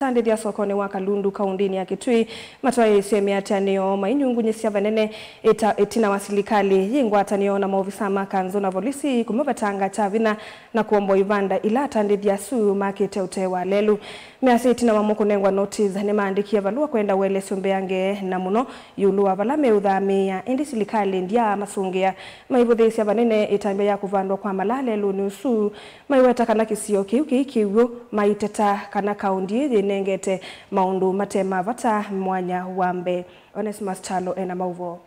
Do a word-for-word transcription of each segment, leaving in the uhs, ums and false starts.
Atandĩthya sokonĩ wa Kalundu kaũndĩnĩ ya Kitui matwaĩĩsye mĩatĩanĩo mainyungunyĩsya vanene ĩta-, ĩtina wa silikalĩ yĩ ngwatanĩo na maovisaa ma kanzũ na volisi kũmavetanga kya vinya na kũomboa ivanda ila atandĩthya asu makĩte ũtee wa lelũ. Measya ĩtina wamo kũnengwa notice, nĩmaandĩkie valũa kwenda ũelesyo mbeange na mũno ĩũlũ wa vala meũthamĩĩa, ĩndĩ silikalĩ ndyaamasũngĩa. Maivũthĩĩsya vanene ĩtambya ya kũvandwa kwa malaa lelũnĩ ũsu. Maiweta kana kĩsio kĩu kĩi kĩw'ũ, maiteta kana kaũndĩ ĩĩ yĩnengete maũndũ mate ma vata mwanya wa mbee. Onesmus Kyalo ena maũvoo.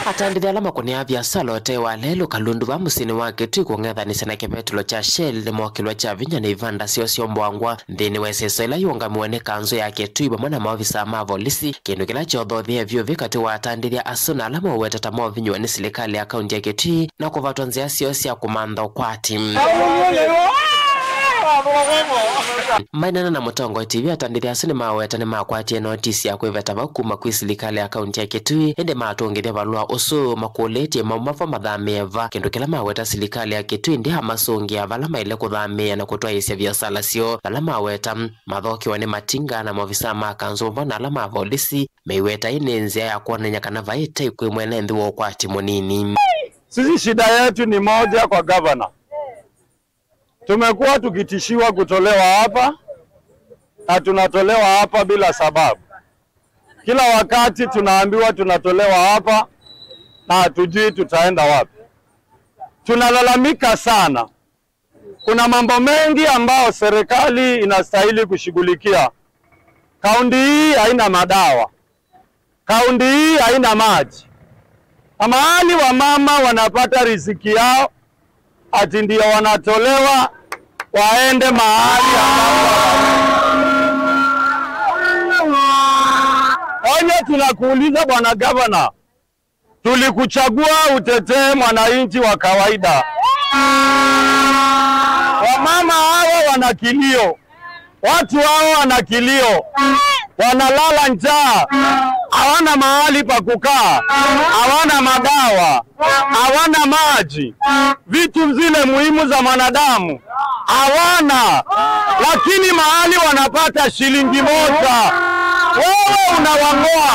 Atandĩthya ala makũnĩaa viasala ũtee wa lelũ Kalundu va mũsyĩnĩ wa Kitui kũng'ethanĩsya na kĩvetũlo kya Shell nĩmookĩlwa kya vinya nĩ ivanda syoo syombwangwa nthĩnĩ wa ĩseso ĩla yĩũngamiwe nĩ kanzũ ya Kitui vamwe na maovisaa ma volisi, kĩndũ kĩla kyothothie vyũ vĩ katĩ wa atandĩthya asu na ala maũweta ta movinyĩwa nĩ silikalĩ ya kaũntĩ ya Kitui na kũvatwa nzĩa syoo sya kũmantha ũkwati. Maineena na Mũtongoi T V, atandĩthya asu nĩmaweta nĩmakwatie notisi ya kwĩveta vau kuma kwĩ silikalĩ ya kaũntĩ ya Kitui, ĩndĩ matũngĩthya valũa ũsu makũlĩtye mauma vo mathamĩe va, kĩndũ kĩla maweta silikalĩ ya Kitui ndyamasũngĩa vala maĩle kũthamĩĩa na kũtwaĩĩsya viasala syoo, vala maweta mathokewa nĩ matinga na maovisaa ma kanzũ vamwe na ala ma volisi, meiweta ĩĩ nĩ nzĩa ya kwonany'a kana vai tei kwĩ mwene nthĩ wa ũkwati mũnini. Sisi shida yetu ni moja kwa gavana. Tumekuwa tukitishiwa kutolewa hapa na tunatolewa hapa bila sababu. Kila wakati tunaambiwa tunatolewa hapa na hatujui tutaenda wapi. Tunalalamika sana. Kuna mambo mengi ambayo serikali inastahili kushughulikia. Kaunti hii haina madawa. Kaunti hii haina maji. Na mahali wamama wanapata riziki yao, ati ndio wanatolewa waende mahali ambapo. Onye, tunakuuliza Bwana Gavana, tulikuchagua utetee mwananchi wa kawaida. Wamama hawa wana kilio, watu hawa wana kilio, wanalala njaa, hawana mahali pa kukaa, hawana madawa, hawana maji, vitu zile muhimu za mwanadamu hawana, lakini mahali wanapata shilingi moja, wewe unawang'oa,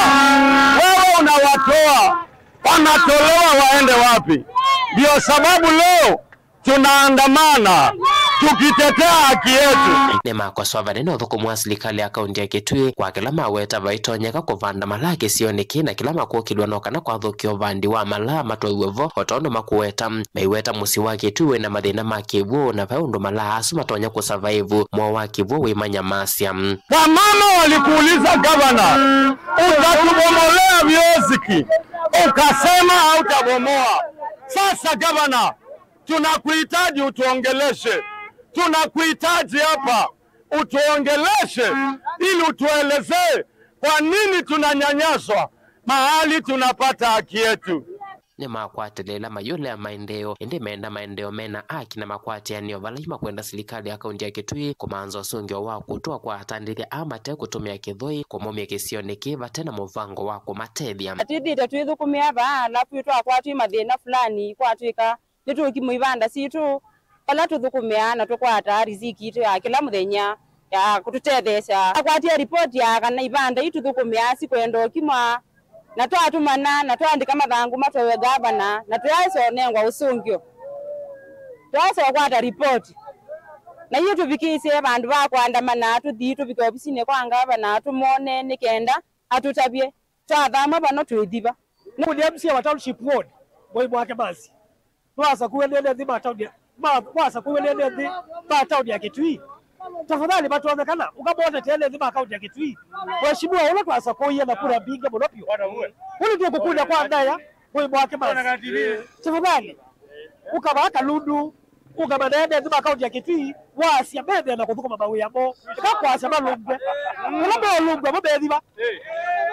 wewe unawatoa, wanatolewa waende wapi? Ndio sababu leo tunaandamana tukitetea haki yetu. Nĩmakosoa vanene ũthũkũmi wa silikalĩ ya kaũntĩ ya Kitui kwa kĩla maweta vaitonyeka kũvanda malaa kĩsionĩ kĩĩ na kĩla makũkĩlw'a no kana kwathũkĩa ũvandi wa malaa matwaiwe vo, o tondũ makũweta maiweta mũsyĩ wa Kitui wĩna mathĩna ma kĩw'ũ na vai ũndũ malaa asu matonya kũsavaivu, mwaũ wa kĩw'ũ wĩmanyamasya. Wamama walikuuliza gavana, utatubomolea viosiki, ukasema hautabomoa. Sasa gavana, tunakuhitaji utuongeleshe. Tunakuhitaji hapa utuongeleshe ili utuelezee kwa nini tunanyanyaswa mahali tunapata haki yetu. Nĩmakwatĩlĩĩla mayũlea maendeeo, ĩndĩ meenda maendeeo mena haki na makwatĩanĩo vala yu makwenda silikalĩ ya kaũntĩ ya Kitui kũmantha ũsũngĩo wa kũtũa kwa atandĩthya aa mate kũtũmĩa kĩthũi kũmaumya kĩsionĩ kĩĩ vate na mũvango wa kũmatethya. Twĩthĩĩtwe twĩthũkũmĩa vaa, alafu yu twakwatwa nĩ mathĩna fulani, kwatw'ĩka nĩtũkimwa ivanda sitũ, vala tũthũkũmĩaa na tũkwataa riziki yitũ ya kĩla mũthenya ya kũtũtetheesya. Akwatie ripoti ya kana ivanda ii tũthũkũmĩaa sikwenda ũkimwa, na twatũmana na twaandĩka mathangũ matwaĩwe ngavana, na tũyaĩsa ũnengwa ũsũngĩo. Twaĩsa ũkwata ripoti. Na yu tũvikĩĩsye vandũ va kũandamana, tũthi tũvike ovisinĩ kwa ngavana, tũmwone nĩ kenda atũtavye. Twathamwa vano twĩthiva. Nĩkũlya M C A wa Township Ward, Mwai Mwake Masi. Nĩwasakuiwe nĩ ene nthĩ ma taũni ya, ma, nĩwasakuiwe nĩ ene nthĩ ma taũni ya Kitui. Tafadhali, matonyekana, ũkamũtetea ene nthĩ ma kaũntĩ ya Kitui. Mheshimiwa ũla twasakũie na kura mbingĩ mũno vyũ. Ũndũ tũkũkũlya kwa ndaĩa, Mwai Mwake Masi. Tafadhali, ũka vaa Kalundu, ũka maneene nthĩ ma kaũntĩ ya Kitui, wasya methĩe na kũthũkũma mawĩa moo. Eka kwasya malũngw'e. Vala meũlũngw'a mo methiva.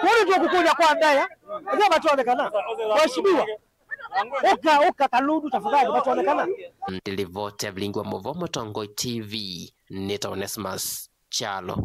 Kwoou nĩtũkũkũlya kwa ndaĩa, ethĩwa matonyekana. Mheshimiwa, ũka, ũka Kalundu tafadhali, matonyekana. Ndilivoti ya vilingi wa mũvoo Mũtongoi T V, nĩtawa Onesmus Kyalo.